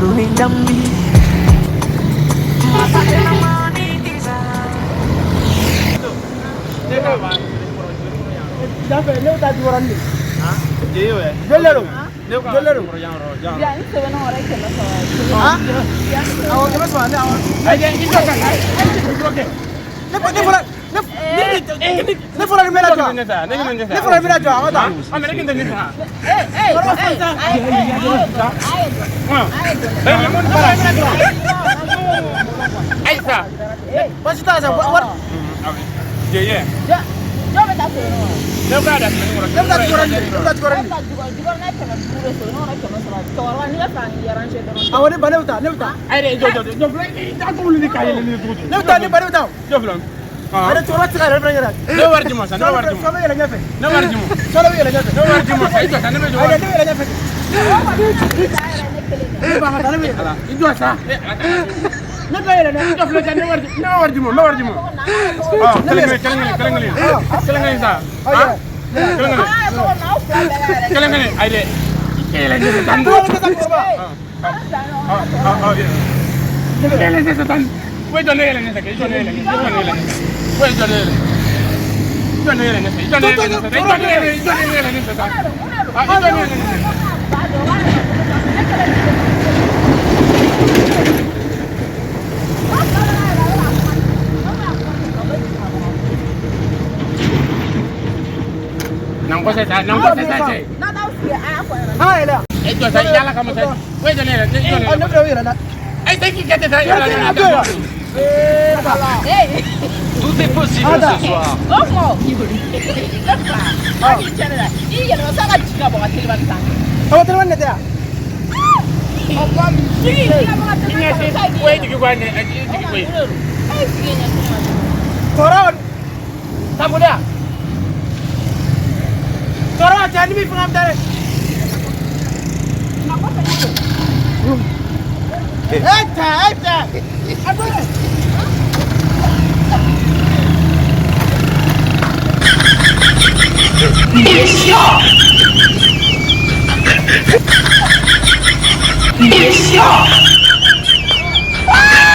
Ne bɛ taa Jikɔrɔni de. Joli de don? Joli de don? Awɔ, 300 ne awɔ. Ne ne fɔra ne ne fɔra ni bɛna jɔ. Ne fɔra ni bɛna jɔ, a ka taa. Baasi t'a la sa, wari. Ne bɛ taa Jikɔrɔni de, ne bɛ taa Jikɔrɔni de. Awɔ, ne ba ne bɛ taa, ne bɛ taa. Ne bɛ taa, ne ba ne bɛ taa. Ale cɛkɔrɔba tɛ se ka yɛlɛ fɛnɛ ɲɛna. Ne wari di ma sa, ne wari di ma. Sɔlɔ bɛ yɛlɛ ɲɛfɛ. Ne wari di ma. Sɔlɔ bɛ yɛlɛ ɲɛfɛ. Ne wari di ma sa, i jɔ sa, ne bɛ jɔ. Ayi, ne bɛ yɛlɛ ɲɛfɛ. Ne ba ka taa, ne bɛ yɛlɛ. I jɔ sa. Ne bɛ yɛlɛ dɛ. I jɔ filɛ sa, ne wari di, ne wari di ma, ne wari di ma. Kelen kelen, kelen kelen, kelen kelen. Kelen kelen sa. Kelen kelen. Kelen kelen, ayi dɛ. I tɛ yɛlɛ ɲɛfɛ tan. Dɔw bɛ taa cɛkɔrɔba. Yɛlɛ ɲɛfɛ tan. Ko i jɔ ne yɛlɛ ɲɛfɛ, i jɔ ne yɛlɛ ɲɛfɛ, i jɔ ne yɛlɛ ɲɛfɛ. Ko i jɔ ne yɛlɛ. I jɔ ne yɛlɛ ɲɛfɛ, i jɔ ne yɛlɛ ɲɛfɛ, i jɔ ne yɛlɛ, i jɔ ne yɛlɛ ɲɛfɛ tan. I jɔ ne yɛlɛ ɲɛfɛ. N'an kɔsɛ sa, n'an kɔsɛ sa cɛ. An yɛlɛ. E jɔ sa, i yala kama sa. Ko i jɔ ne yɛlɛ, i jɔ ne Ne yɛlɛ. bɛ yɛlɛ dɛ. Ayi, tɛ k'i kɛ ten sa, yɛlɛ ne A to yen. Ee, ala. Tout est possible ce soir. Awɔ, téléphone ne tɛ yan. I ɲɛsin, ko e jigi kɔ ne, i jigi ko ye. Cɛkɔrɔba. Tabuda. Cɛkɔrɔba cɛ, ni min fanga bɛ taa dɛ. E cɛ, e cɛ. A to yen. 别笑！别笑！